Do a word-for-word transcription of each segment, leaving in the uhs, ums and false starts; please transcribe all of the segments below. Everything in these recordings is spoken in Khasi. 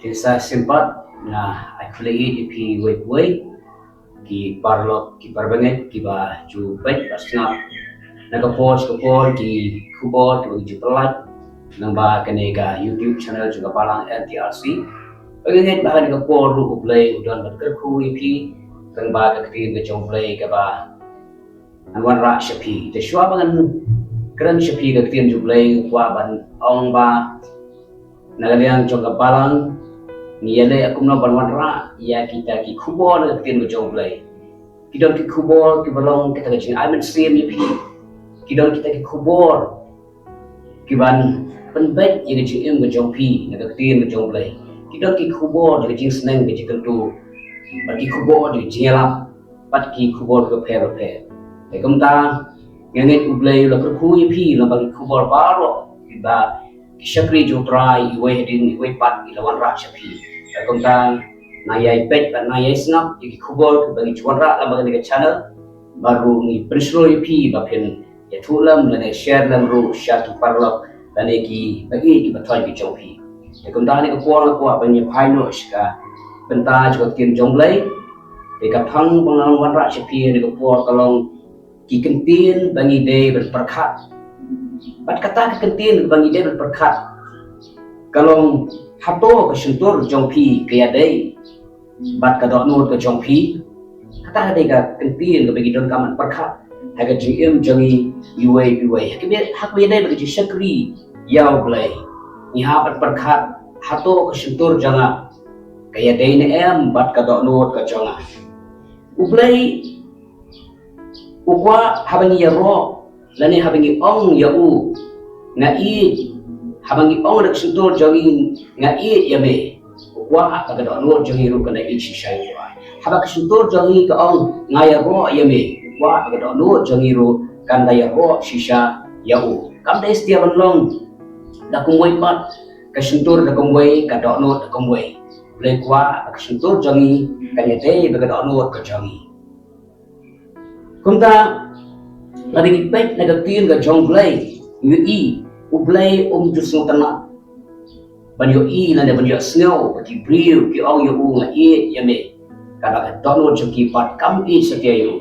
Te sa shisien pat nga ai khublei ïa phi uwei pa uwei, ki paralok ki parabangeit kiba ju peit bad sngap na ka por sha ka por, ki khubor kiba ngi ju pynlait lyngba kane ka YouTube channel jong ka Balang N T R C. Ba nga ngeit ba ha kane ka por ruh U Blei u don ban kyrkhu ïa phi lyngba ka ktien ka jong U Blei kaba ngan wanrah sha phi. Te shuwa ba ngan kren sha phi ka ktien jong U Blei, nga kwah ban ong ba na ka liang jong ka Balang ngi ïaleh kumno ban wanrah ïa kita ki khubor na ka ktien ka jong U Blei. Ki don ki khubor kiba long kita ka jingai mynsiem ïa phi. Ki don kita ki khubor kiban pynbeit ïa ka jingim ka jong phi na ka ktien ka jong U Blei. Ki don ki khubor jong ka jingsneng ka jingkyntu, bad ki khubor jong ka jingïalap, bad ki khubor kiba pher bapher. Te kumta nga ngeit U Blei u la kyrkhu ïa phi lyngba ki khubor baroh kiba ki shakri jong U Trai iwei hadien iwei pat i la wanrah sha phi. Te kumta nang ïai peit bad nang ïai sngap ïa ki khubor kiba ngi ju wanrah lyngba kane ka channel, bad ruh ngi pynshlur ïa phi ba phin ïathuh lem lane share lem ruh sha ki paralok lane kiba ïeit kiba thoh ki jong phi. Te kumta ha kane ka por nga kwah ban ïa phai noh sha ka bynta jong ka ktien jong U Blei. Te ka phang ba ngan wanrah sha phi ha kane ka por ka long ki kyntien ba ngi dei ban pyrkhat. Bad kata ka kyntien ba ngi dei ban pyrkhat ka long, hato ka shyntur jong phi ka ïadei bad ka dohnud ka jong phi? Kata ka dei ka kyntien kaba ngi donkam ban pyrkhat ha ka jingim jong ngi iwei pa iwei. Ha kaba, ha kaba ïadei bad ka jingshakri ïa U Blei, ngi hap ban pyrkhat, hato ka shyntur jong nga ka ïadei ne em bad ka dohnud ka jong nga? U Blei u kwah haba ngi ïaroh lane haba ngi ong ïa u, nga ïeit, haba ngi ong da ka shyntur jong ngi, nga ïeit ïa me, u kwah ba ka dohnud jong ngi ruh kan da ïeit shisha ïa u. Haba ka shyntur jong ngi ka ong, nga ïaroh ïa me, u kwah ba ka dohnud jong ngi ruh kan da ïaroh shisha ïa u. Kam dei satia ban long da kumwei pat, ka shyntur da kumwei, ka dohnud da kumwei. U Blei u kwah ba ka shyntur jong ngi kan ïadei bad ka dohnud ka jong ngi. Kumta lada ngi peit na ka ktien ka jong U Blei, ngi ïohi U Blei um ju sngewtynnat ban ïohi lane ban ïohsngew ba ki briew ki ong ïa u, nga ïeit ïa me, katba ka dohnud jong ki pat kam ïeit satia ïa u.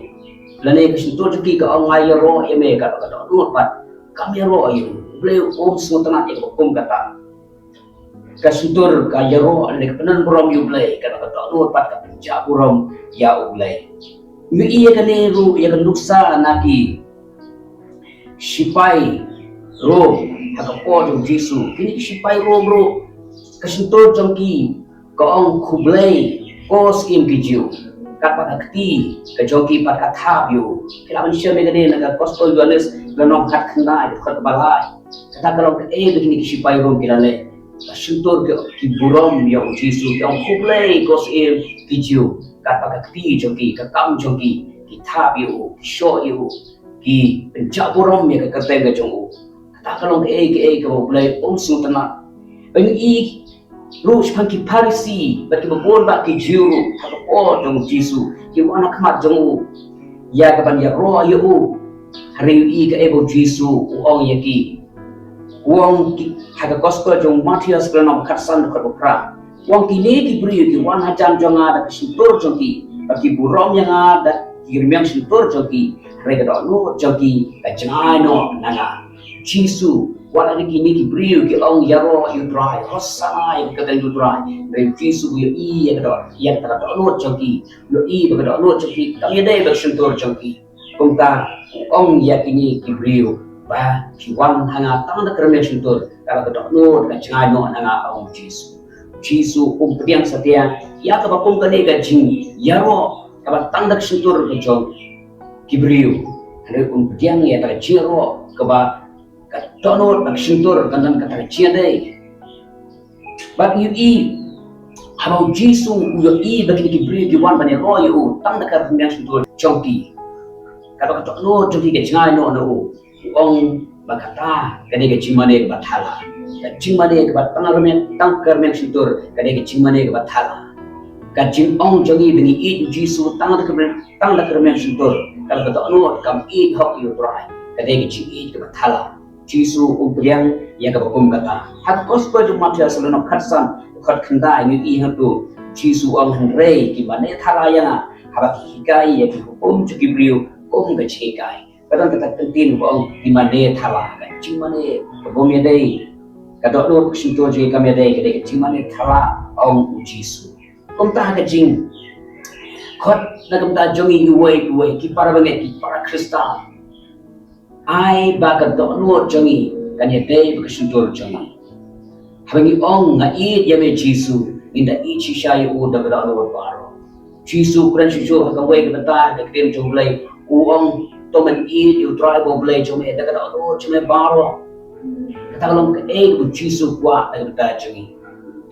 Lane ka shyntur jong ki ka ong, nga ïaroh ïa me, katba ka dohnud pat kam ïaroh ïa u. U Blei um sngewtynnat ïa ka kum kata. Ka shyntur ka ïaroh lane ka pyndon burom ïa U Blei, katba ka dohnud pat ka pynjah burom ïa U Blei. Ngi ïohi ïa kane ruh ïa ka nuksa na ki shipai Rom ha ka por jong U Jisu. Kine ki shipai Rom ruh ka shyntur jong ki ka ong, khublei ko Syiem ki Jiw. Katba ka kti ka jong ki pat ka thap ïa u. Phi lah ban shem ïa kane na ka Gospel Ïoannis lynnong khatkhyndai, dkhot kaba lai. Kata ka long kaei ba kine ki shipai Rom ki la leh? Ka shyntur ki, ki burom ïa U Jisu, ki ong, khublei ko Syiem ki Jiw. Katba ka kti jong ki, ka kam jong ki, ki thap ïa u, ki shoh ïa u, ki pynjah burom ïa ka kyrteng ka jong u. Kata ka long kaei kaei kaba U Blei um sngewtynnat. Ba ngi ïohi ruh shaphang ki Pharisi bad kiba bun bah ki Jiw ruh ha ka por jong U Jisu ki wan ha khmat jong u ïa kaban ïaroh ïa u. Hynrei ïohi kaei ba U Jisu u ong ïa ki. U ong ki, ha ka Gospel jong u Mathaios ka lynnong khatsan, dkhot ba phra. U ong, kine ki briew ki wan hajan jong nga da ka shyntur jong ki, bad ki burom ïa nga da ki rmiang shyntur jong ki, hynrei ka dohnud jong ki ka jngai noh na nga. Jisu, wat la kine ki briew ki ong ïaroh ïa U Trai, hosana ïa ka kyrteng U Trai, hynrei Jisu u ïohi ïa ka doh, ïa ka dohnud jong ki, u ïohi ba ka dohnud jong ki kam ïadei bad ka shyntur jong ki. Kumta u ong ïa kine ki briew ba phi wan ha nga tang da ka rmiang shyntur, katba ka dohnud ka jngai noh na nga, ong Jisu. Jisu um pdiang satia ïa kaba kum kane ka jingïaroh kaba tang da ka shyntur ka jong ki briew. Hynrei um pdiang ïa kata ka jingïaroh kaba ka dohnud bad ka shyntur kan don kata ka jingïadei. Bad ngi ïohi haba U Jisu u ïohi ba kine ki briew ki wan ban ïaroh ïa u tang da ka rmiang shyntur jong ki, katba ka dohnud jong ki ka jngai noh na u, u ong ba kata ka dei ka jingmane kaba thala. Ka jingmane kaba tang rmiang, tang ka rmiang shyntur ka dei ka jingmane kaba thala. Ka jingong jong ngi ba ngi ïeit U Jisu tang da ka rmiang, tang da ka rmiang shyntur, katba ka dohnud kam ïeit hok ïa U Trai, ka dei ka jingïeit kaba thala. Jisu um pdiang ïa kaba kum kata. Ha ka Gospel jong u Mathaios lynnong khatsan, Khot khyndai ngi i hangtu, Jisu u ong, hynrei ki mane thala ïa nga, haba ki hikai ïa ki hukum jong ki briew kum ka jinghikai. Ka don kata ka ktien ba ong ki mane thala, ka jingmane ka bym ïadei. Ka dohnud ka shyntur jong ngi kam ïadei, ka dei ka jingmane thala, ong u Jisu. Kumta ka jingkhot na ka bynta jong ngi iwei pa iwei, ki para bangeit, ki para Khristan, ai ba ka dohnud jong ngi kan ïadei bad ka shyntur jong ngi. Haba ngi ong nga ïeit ïa me Jisu, ngin da ïeit shisha ïa u da ka dohnud baroh. Jisu u kren shuh shuh ha kawei ka bynta ha ka ktien jong U Blei, u ong, to men ïeit ïa U Trai uba U Blei jong me da ka dohnud jong me baroh. Kata ka long kaei kaba u Jisu u kwah na ka bynta jong ngi.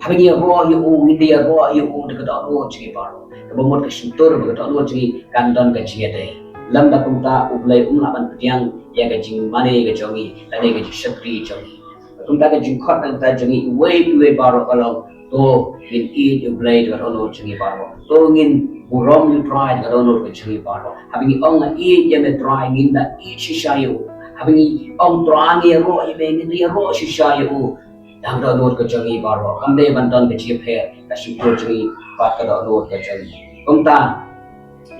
Haba ngi ïaroh ïa u, ngin da ïaroh ïa u da ka dohnud jong ngi baroh. Kaba mut ka shyntur bad ka dohnud jong ngi kan don ka jingïadei. Lymda kumta U Blei um lah ban pdiang ïa ka jingmane ka jong ngi lane ka jingshakri jong ngi. Kumta ka jingkhot na ka bynta jong ngi iwei pa iwei baroh ka long, to ngin ïeit ïa U Blei da ka dohnud jong ngi baroh. To ngin burom ïa U Trai da ka dohnud ka jong ngi baroh. Haba ngi ong nga ïeit ïa me Trai, ngin da ïeit shisha ïa u. Haba ngi ong Trai ngi ïaroh ïa me, ngin da ïaroh shisha ïa u da ka dohnud ka jong ngi baroh. Kam dei ban don ka jingïapher ka shyntur jong ngi bad ka dohnud ka jong ngi. Kumta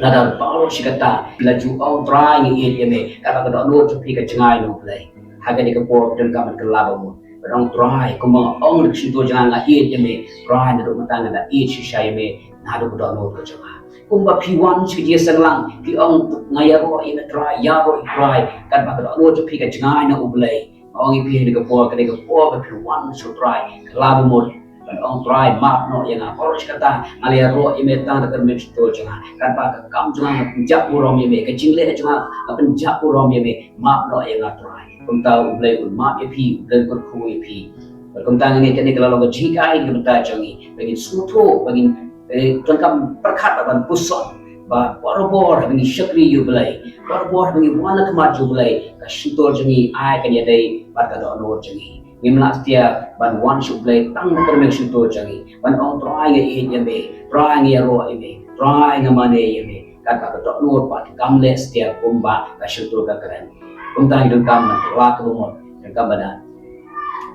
lada baroh shi katta phi la ju ong Trai ngi ïeit ïa me, kata ka dohnud jong phi ka jngai na U Blei. Ha kane ka por phi donkam ban kylla ba mut, ban ong Trai, kumba nga ong da ka shyntur jong nga nga ïeit ïa me Trai, naduh mynta nga da ïeit shisha ïa me naduh ka dohnud ka jong nga. Kumba phi wan sha ka jingïaseng lang phi ong nga ïaroh ïa me Trai, ïaroh ïa Trai, katba ka dohnud jong phi ka jngai na U Blei. Nga ong ïa phi ha kane ka por, kane ka por ba phi wan sha U Trai, kylla ba mut ban ong Trai map noh ïa nga, baroh shi katta nga la ïaroh ïa me tang da ka rmiang shyntur jong nga, katba ka kam jong nga nga pynjah burom ïa me, ka jingleh jong nga nga pynjah burom ïa me, map noh ïa nga Trai. Kumta U Blei un map ïa phi, U Blei un kyrkhu ïa phi. Bad kumta nga ngeit kane ka la long ka jinghikai na ka bynta jong ngi ba ngin sngewthuh, ba ngin, eh, donkam pyrkhat bad ban puson ba barabor haba ngi shakri ïa U Blei, barabor haba ngi wan ha khmat jong U Blei, ka shyntur jong ngi ai kan ïadei bad ka dohnud jong ngi. Ngim lah satia ban wan sha U Blei tang da ka rmiang shyntur jong ngi, ban ong Trai nga ïeit ïa me, Trai nga ïaroh ïa me, Trai nga mane ïa me, katba ka dohnud pat kam leh satia kumba ka shyntur ka kren. Kumta ngi donkam ban kylla kaba mut, donkam ban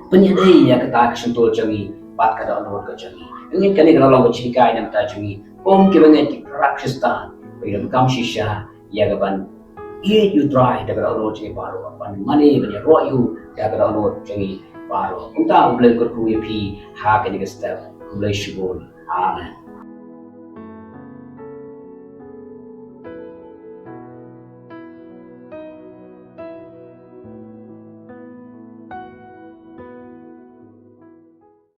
pynïadei ïa kata ka shyntur jong ngi bad ka dohnud ka jong ngi. Ngi ngeit kane ka la long ka jinghikai na ka bynta jong ngi kum ki bangeit ki para Khristan, ba ngi donkam shisha ïa ka ban ïeit ïa U Trai da ka dohnud jong ngi baroh, ban mane ban ïaroh ïa u da ka dohnud jong ngi baroh. Kumta U Blei un kyrkhu ïa phi ha kane ka step. U Blei shibun. Amen.